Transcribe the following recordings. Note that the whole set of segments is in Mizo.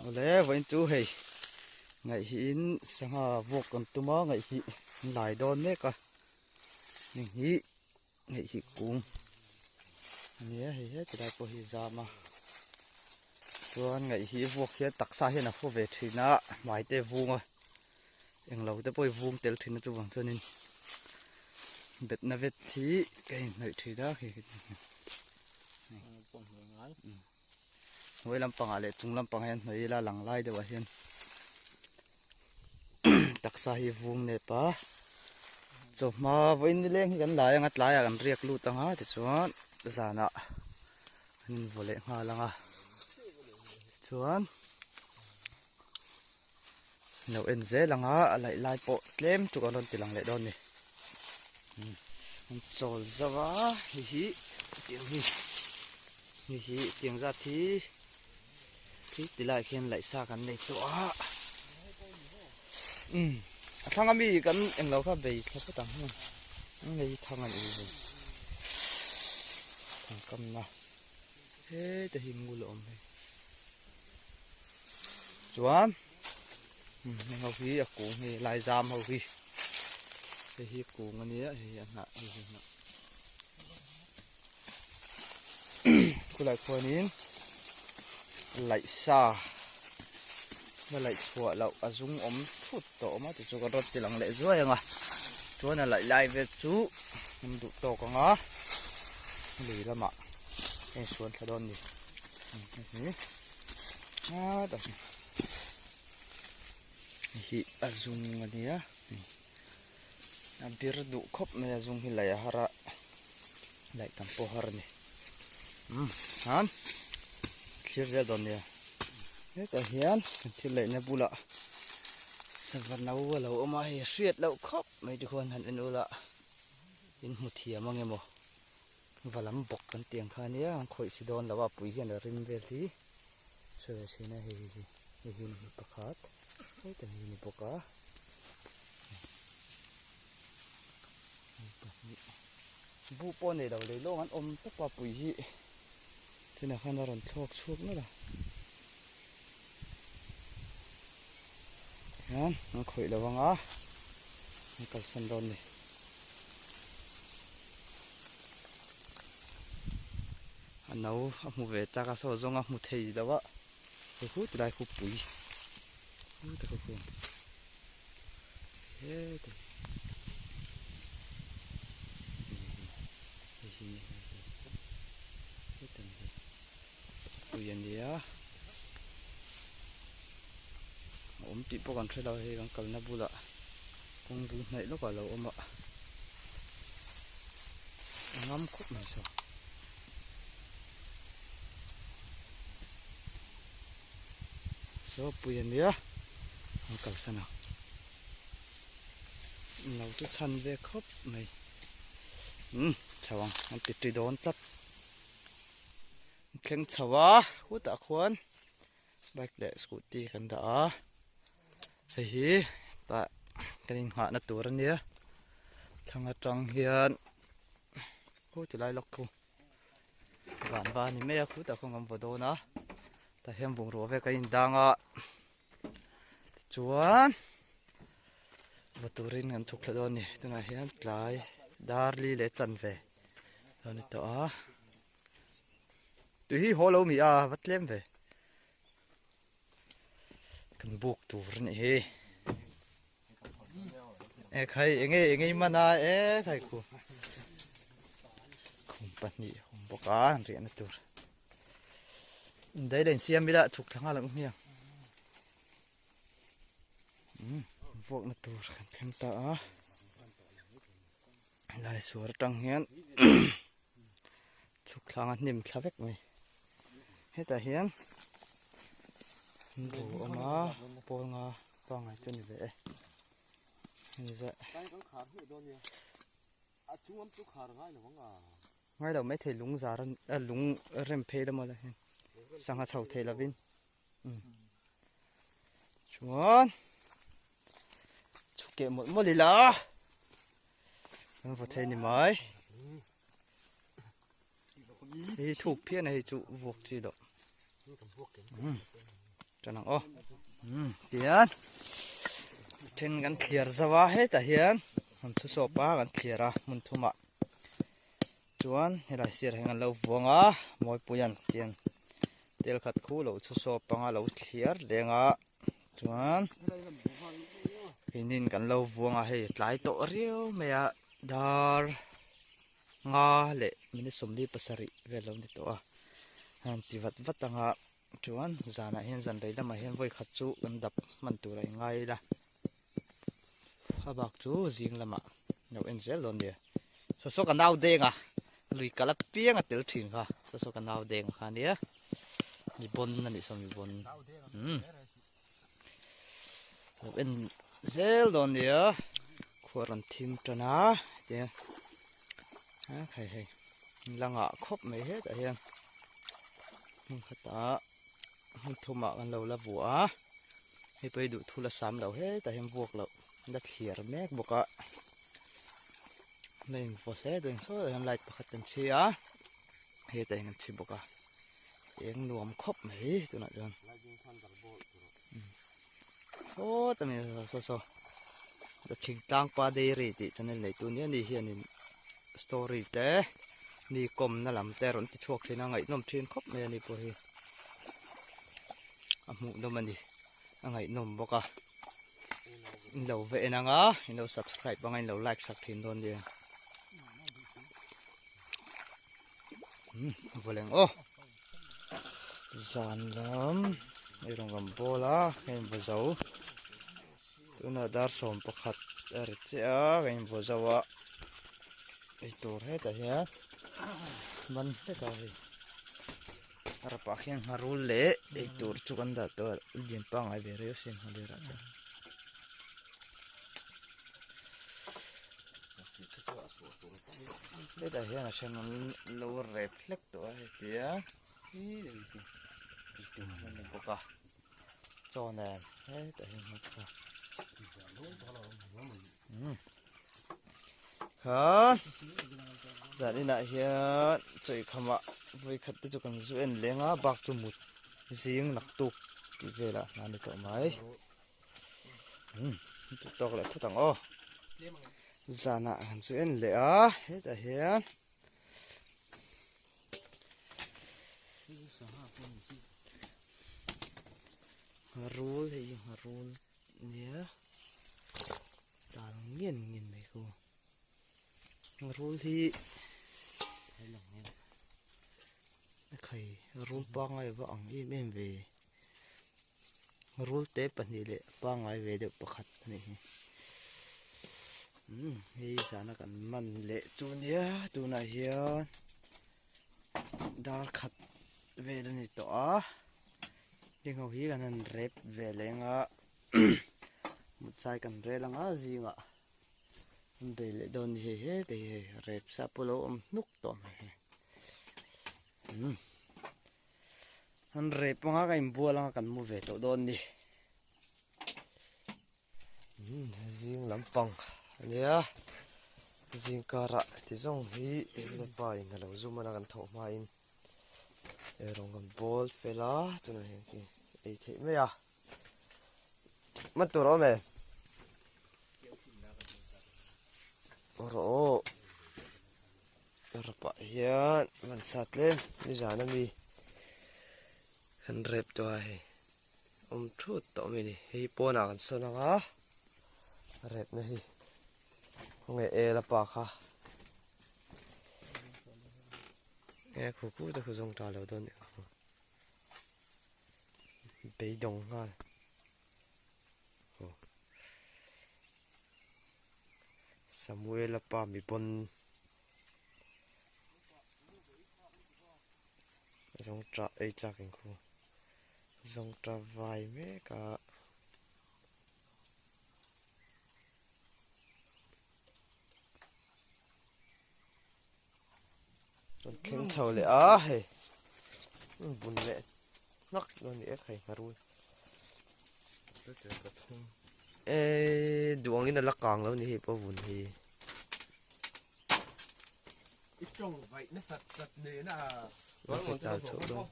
Awle vawiin chu hei ngaihhiin sangha vuak kan tum a ngaihhi an lai dawn mek a heng hi ngaihhi kung a nia hei heti lai pawh hi a zam a chuan ngaihhi vuak hian taksa hian a haw ve thin a hmai te a vung a englo te pawh hi vung tel thin a chuvang chuanin betna vet hi ka inhnawih thin a khi. Hnuai lampangah leh chung lampangah hian hnawih ila lang lai deuhah hian taksa hi vung nep a chawhma vawiin nileng hi kan lai anga tlaiah kan riak lut anga tichuan zanah an invaw leh nghal anga tichuan lo en zel anga a laih lai pawh tlem chu kan rawn ti lang leh dawn a ni an chawl zauh a hei hi tiang hi hei hi tiang zat hi khi ti laiah khian laih sa kan nei tawh a umm a thlang ami kan englo kha bei thla phawt ang heng hei hi thang a nih hi thang kamna heta hi ngul a awm hei. Chuan heng ho hi a kung hei lai zam ho hi hei hi kung a nia hei a hnah hei hi hnah khulai khuanin laih sa la laih chhuah loh a zung awm thut tawh awm a tichu ka rawn ti lang leh zuai ang a chuan a laih lai vel chu an duh tawk ang a lui lamah a insuan thla dawn a ni. Hi a zung a nia a bir duh khawp mai a zung hi laih a har a laih tam pawh a har a ni umm han thlir zel dawn nia hetah hian kan thil laihna bulah sava no a lo awm a hei a hriat loh khawp mai tikhuan han en ula in hmu thiam ang emaw. Va lam bawk kan tih ang kha ania an khawih si dawn lo a pui hian a rim vel hi sawi ve thin a hei hi hei hi ni pakhat heta hi ni bawk a hei pahnih buh pawh nei lo lei lawng an awm tawp a pui hi chinah khan a rawn thlawk chhuak nawlh a hian an khawih lo ang a an kalsan dawn a ni. A no a hmu ve chak a saw zawng a hmu thei lo a hei khu tilai khu pui khu te khu khuan hete hei hi heta ni pui a nia a awm tih pawh kan hre lo hei kan kalna bulah kawng bul hnaih lawkah a lo awm a a ngam khawp mai saw saw pui a nia an kalsan a no chu chhan ve khawp mai umm chho ang an ti ṭi dawn tlat. Thleng chho a khutah khuan bike leh scooty kan dah a hei hi tah kan inghahna tur a nia thlang atang hian khu ti lai lawk khu van va a ni mai a khutah khuan kan vaw dawn a tah hian bungrua vel kan indang a tichuan vaw turin kan chhuk thla dawn a ni tunah hian tlai dar li leh chanve a ni tawh a. Tui hi haw lo mi a va tlem ve kan buk tur a nih hi e khai enge enge i man a e khai khu khum pahnih a awm bawk a an riahna tur indaih la insiam ila chhuk thla nghal ang hmiang umm vuakna tur kan thleng ta a lai suar atang hian chhuk thlanga hnim thla vek mai hetah hian bu a awm a pawl nga pangngai chu a ni ve e hei zah ngai lo maithei lung zar a lung rem phei lamah lah hian sangha chho thei lovin. Chuan chhuk keh mawlh mawlh ila kan vaw thei ni mai hei thuk phian a hei chu vuak chi loh. Tan ang aw. Umm tihian then kan thliar zauh a hetah hian an thu sawp a kan thliar a hmun thumah chuan helai sirah hian an lo vuang a mawipuian tiang tel khat khu lo thu sawp anga lo thliar leng a chuan keinin kan lo vuang a hei tlai tawh riau mai a dar nga leh minute 47 vel lo ni tawh a han ti vat vat anga chuan zanah hian zan rei lamah hian vawi khat chu kan dap hman tur a ingai ila a bak chu zing lamah lo en zel dawn nia saw saw ka nau deng a lui kal apiang a tel thin kha saw saw ka nau deng kha ania mi bawn a nih saw mi bawn umm lo en zel dawn nia khua rawn thim tan a hetiang a khai hei la ngah khawp mai hetah hian hmun khatah hmun thumah kan lo la vuah a hei pawh hi duhthu la sam lo hetah hian vuak loh la thliar mek bawk a la invaw hle dawn sawtah hian light pakhat kan chhi a hetah hian kan chhi bawk a eng nuam khawp mai tunah chuan sawt a ni saw saw the thingtlang pa dairy tih channel neitu nia ni hianin story te mi kawmna lam te rawn ti chhuak thin a ngaihnawm thin khawp mai a ni pawh hi a hmuhnawm a ni a ngaihnawm bawk a in lo ve en ang a in lo subscribe ang a in lo like sak thin dawn nia umm vawleng aw zan lam ei rawng kan bawl a heng va zo Tunah dar 11 a ri chiah a ka invuah zauh a eitur hetah hian ban hlek a hei rapah khian ngharul leh eitur chu kan dah tawh a lian pangngai ve riau sin nghalerah chuan. Hetah hian a then an lo rep hlek tawh a hetia eitur an ni bawk a. Chaw nen hetah hian hmu bawk a umm khan zan inah hian chaw khamah vawi khat te chu kan zu en leng a bak chu mut zing naktuk tih velah hna a ni tawh mai umm duh tawk leh phawt ang aw zanah kan zu en leh a hetah hian. Ngharul hei hi ngharul nia tal ngian ngian mai khu ngharul hi a khai rul pangngai va ang em em ve rul te pahnih leh pangngai ve deuh pakhat a nih hi umm hei zana kan man leh chu nia tunah hian dar khat vel a ni tawh a heng ho hi kan han rep ve leng a mutchai kan rel anga zingah an bei leh dawn a ni hei hete hi hei rep sa pawh a lo awm hnuk tawh mai hei umm. An rep anga ka inbual anga kan mu ve tawh dawn ni. Umm zing lampang ania zing karah ti zawng hi Lalpa in alo zum a kan thawh hma in eirawng kan bawl fel a tunah hian khi ei theih mai a man tur a awm em rawh aw. Rapah hian van sat tlem nizan ami kan rep tawh a hei awm thut tawh mai a ni hei pawnah kan sawn ang a repna hi khawnge el a pa kha nge khu khu te khu zawng ta lo dawn beidawng nghal aw. Samuela pa mi pawn zawngṭah ei chak in khu zawngṭah vai mek a. Rawn thleng chho leh a hei bun leh hnak dawn ni e hei ngharul eh duh angin a la kang lo ni hei pawh vun hi. I tawng vaih na sat sat nen a. Tal chhoh dawn.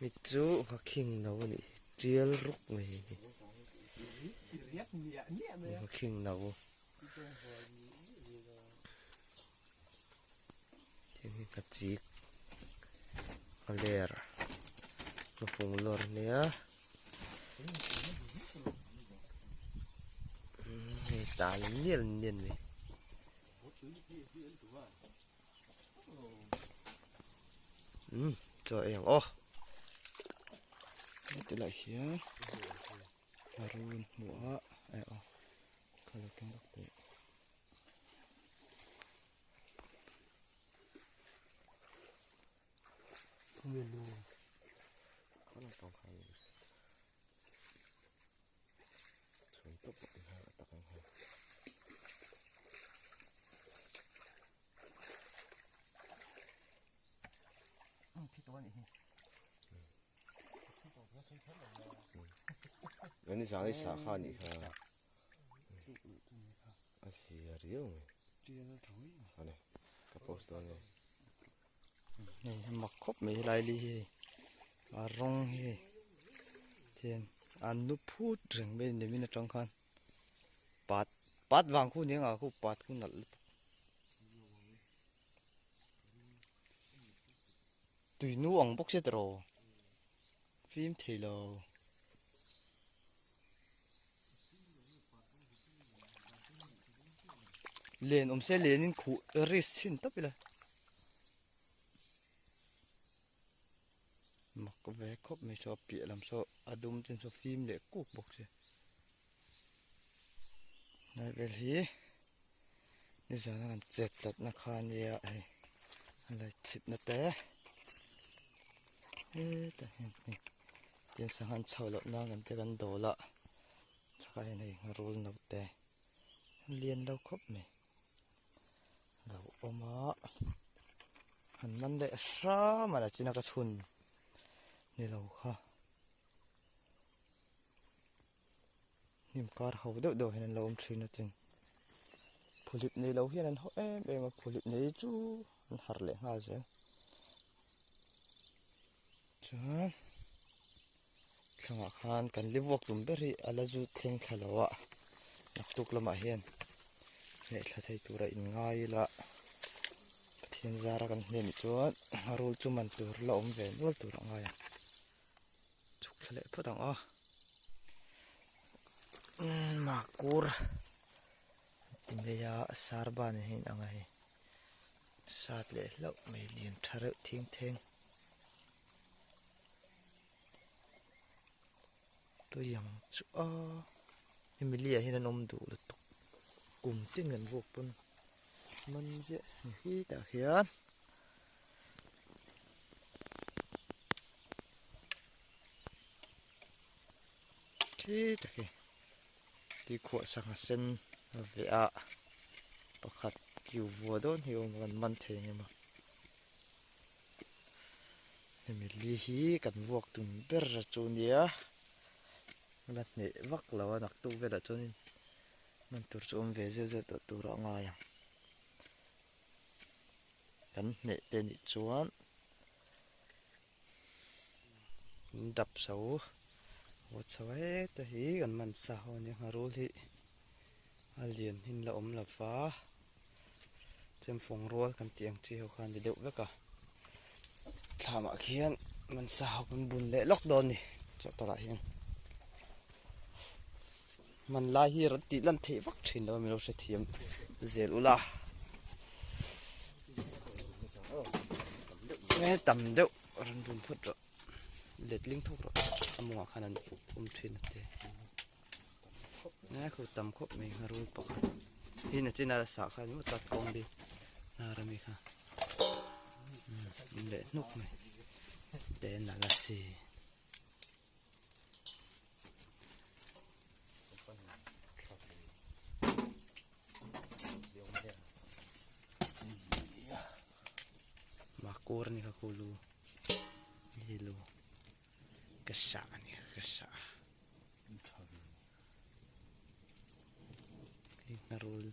Mi chu nghakhing no a nih hi tial ruk mai hi nghakhing no heng hi nghachik nghaler nghafung lawr ania hei tal nial nial mai. Umm chaw ei ang aw heti lai hian a run hmuh a eh aw ka lo keng lawk teh Chhun tawp te kha a tak ang hei. Ani zang i sa kha ni kha. A zia riau mai. Ani ka post dawn e. Hei a mak khawp mai helai li hi a rawng hi hei tihian an nu phut reng mai a ni nimin atang khan pat pat vang khu nia nga khu pat khu nalh lutuk tui nu ang bawk sia tiraw fim thei lo. Len awm se lenin khuh risk chhin tawp ila mak ve khawp mai saw a piah lam saw a dum chen saw fim leh kuk bawk si helai vel hi nizan a kan chet tlatna kha ania hei helai thitna te hetah hian hei tin sangha an chhoh loh nan kan te kan dawl a chhakah hian hei rul naute a lian lo khawp mai lo awm a han man leh hram a la chin a ka chhun ni lo kha hnim kar ho deuh deuh hian an lo awm thin a tin phuhlip nei lo hian an haw em em a phuhlip nei chu an harh leh nghal zel chuan thlangah khan kan li vuak tum ber hi a la zu thleng thla lo a naktuk lamah hian hmeh thla thei tura in ngai ila Pathian zara kan hnen chuan a rul chu man tur la awm ve nual tur a ngai a chhuk thla leh phawt ang aw makur ti mai a sarban hi a ang a hei sat leh hlauh mai lian tha reuh thing theng tui ang chu a hemi liah hian an awm duh lutuk kum tin kan vuak pawn man ziah hi tah hian. Khi tak hi tuikhuah sangha sen a veh a pakhat kiu vua dawn hi a awm a kan man thei ang em a hemi li hi kan vuak tum ber chu a nia la hneh vak lo a naktuk velah chuanin man tur chu awm ve zeuh zeuh tawh tur a ngai ang kan hneh te nih chuan. An dap so vawt chho heta hi kan man sa ho ania ngharul hi a lian hin la awm lo va chemfawng rual kan tih ang chi ho khan ni deuh vek a thlamah khian man sa ho kan bun leh lawk dawn a ni chawhtawlh ah hian man lai hi rawn tih lan theih vak thin lo a milo hrethiam zel ula nge tam deuh rawn bun phawt rawh letling thawk rawh a mawngah khan an awm thin a te nge khu tam khawp mai ngharul pakhat hi nachina sah kha ni maw tat kawng bi hnar ami kha um leh hnuk mai te nalh a si. Makur ni kha kulu hilu ka sah ni kha ka sah hnarul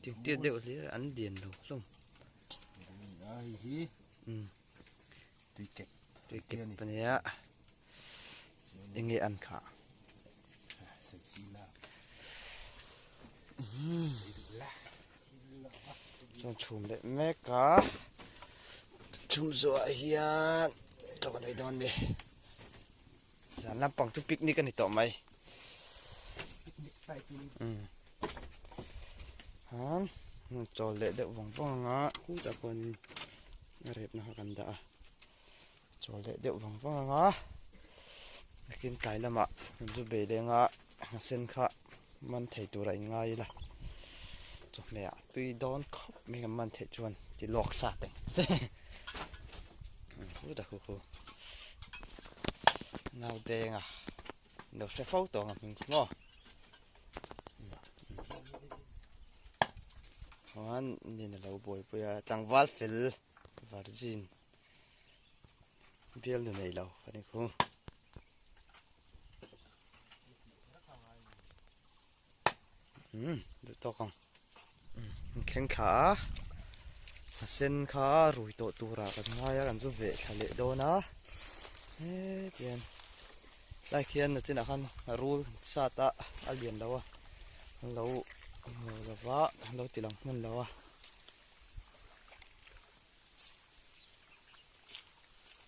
tiang tiat deuh hlir an lian lo hlawm. Tui kep. Tui kep a nia. Enge an kha. Chuan chhum leh mek a. Chhum zawhah hian chaw kan ei dawn a ni. Zan lampang chu picnic a ni tawh mai. Han chawl leh deuh vang vang anga khutah khuanin a repna kha kan dah a chawl leh deuh vang vang anga nakin tlai lamah kan zu bei leng a a sen kha man thei tura in ngai ila chawhmeh ah tui dawn khawp mai kan man theih chuan ti lawk sa teng khutah khu khu naudenga lo hre fo tawh ang a hming chu maw chuan nin a lo buaipui a tlangval fel virgin bialnu nei lo a ni khu. Umm duh tawk ang an thleng thla a a sen kha rui tawh turah kan ngai a kan zu veh thla leh dawn a hetiang lai khian a chinah khan a rul sat a a lian lo a an lo hmu lo va an lo ti lang hman lo a.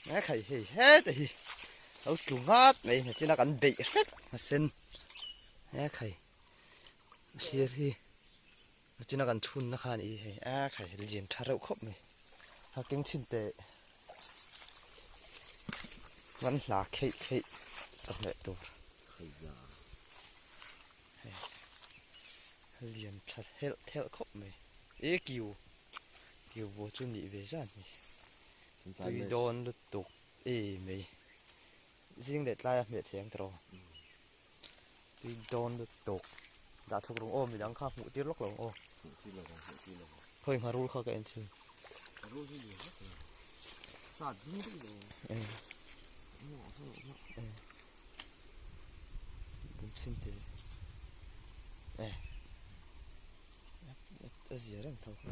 Nge khai hei heta hi lo tlu ngat mai nachina kan beih hrep a sen nge khai a sir hi nachina kan chhun na kha a ni hei a khai lian tha reuh khawp mai a keng chhin teh man hla kheih kheih chawhmeh tur hei lian tha helh helh khawp mai e kiu. Kiu chu nih ve zan hi tui dawn lutuk e mai zing leh tlai a hmeh thei ang tawh tui dawn lutuk dah chhawk rung aw midang kha hmuh tir lawk lo ang aw khawi ngharul kha ka en chhin kum chhin te e. A zia reng tho kha.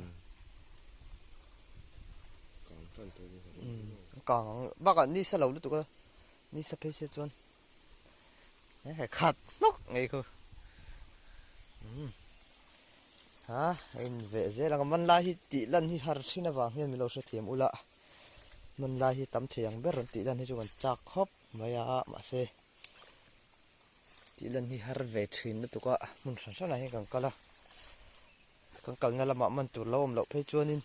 Kang tan tawh ni. Kang ang bakah ni sa lo lutuk a ni sa phei se chuan he he khat hnawk ngei khu. Ha a in veh zel ang a man lai hi tih lan hi har thin avang hian min lo hrethiam ula man lai hi tam thei ang ber rawn tih lan hi chu kan chak khawp mai a mahse Tih lan hi har ve thin lutuk a hmun hran hranah hian kan kal a kan kalna lamah man tur lo awm loh phei chuanin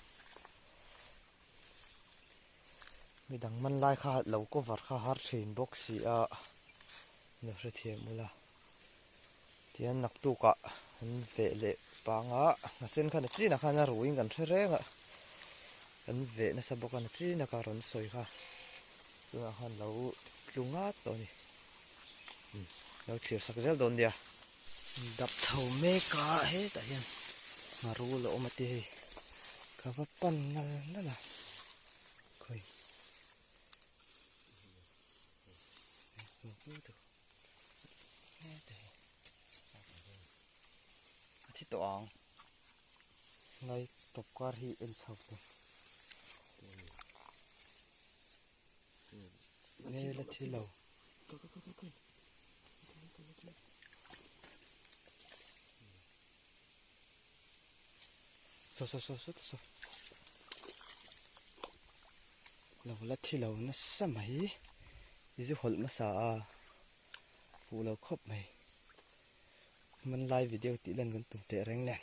midang man lai kha lo cover kha har thin bawk si a lo hrethiam ula tihian naktukah an veh leh panga a sen khan a chinah khan a ruiin kan hre reng a kan veh nasa bawk a na chinah kha rawn sawi kha tunah khan lo tlu ngat tawh a ni. Lo thlir sak zel dawn nia. Dap chho mek a hetah hian ngharul a awm a ti hei ka va pan nal nal a khawi a thi tawh ang lai tawp kar hi en chho teh. Nge la thi lo. Saw saw saw saw saw. Lo la thi lo nasa mai. I zu hawlh hmasa a. Fuh lo khawp mai. Hmanlai video tih lan kan tum teh reng nen.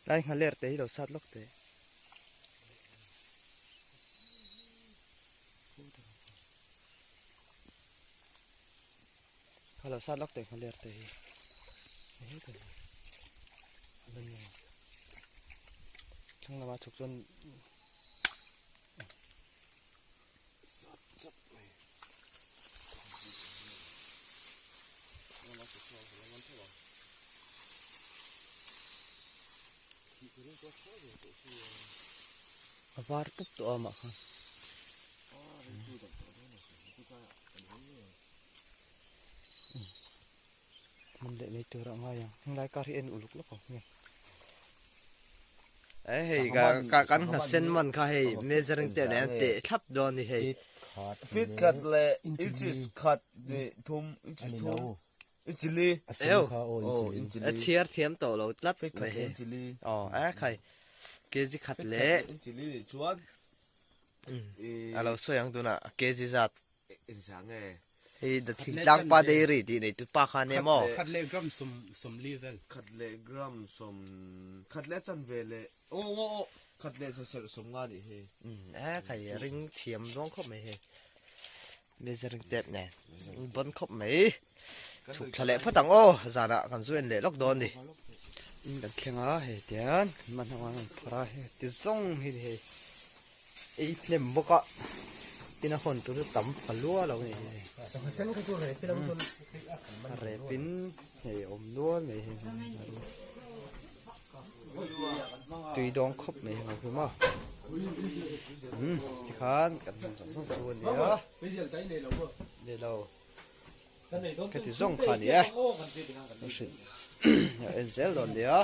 Lai nghaler te hi lo sat lawk teh. Kha lo sat lawk teh nghaler te hi. Thlang lama chhuk chuan A var pup tawh a mah khan. Man leh mai tur a ngai ang. Henglai kar hi en uluk lawk ang hmiang. E hei ka ka kan hna sen man kha hei measuring tape nen an teh thlap dawn ni hei. Feet khat leh inches khat hnih thum inches thum inchi li. Eo a chhiar thiam tawh lo tlat mai hei. Aw e khai kg khat leh inchi li nih chuan a lo sawi ang tunah kg zat. Engzah nge? Hei the thingtlang pa dairy tih neitu pa kha ania maw? Khat leh gram sawm sawmli vel. Khat leh gram sawm khat leh chan ve leh aw aw aw khat leh saserh sawm nga nih hi. Umm e khai ring thiam zawng khawp mai hei. Measuring tape nen bawn khawp mai. Chhuk thla leh phawt ang aw zanah kan zu en leh lawk dawn ni. In kan thleng a hei tian kan hman ho an rawn phawrh a hei ti zawng hi ni hei. Ei hnem bawk a tin a hawn tur chu tam pha lua lo a ni hei. Sangha sen kha chu rep ila chuan A repin hei awm nual mai hei tui dawng khawp mai hei hmu a umm tikhan kan hmu zawng zawng chu a ni a ni lo ka ti zawng kha a ni e a en zel dawn nia.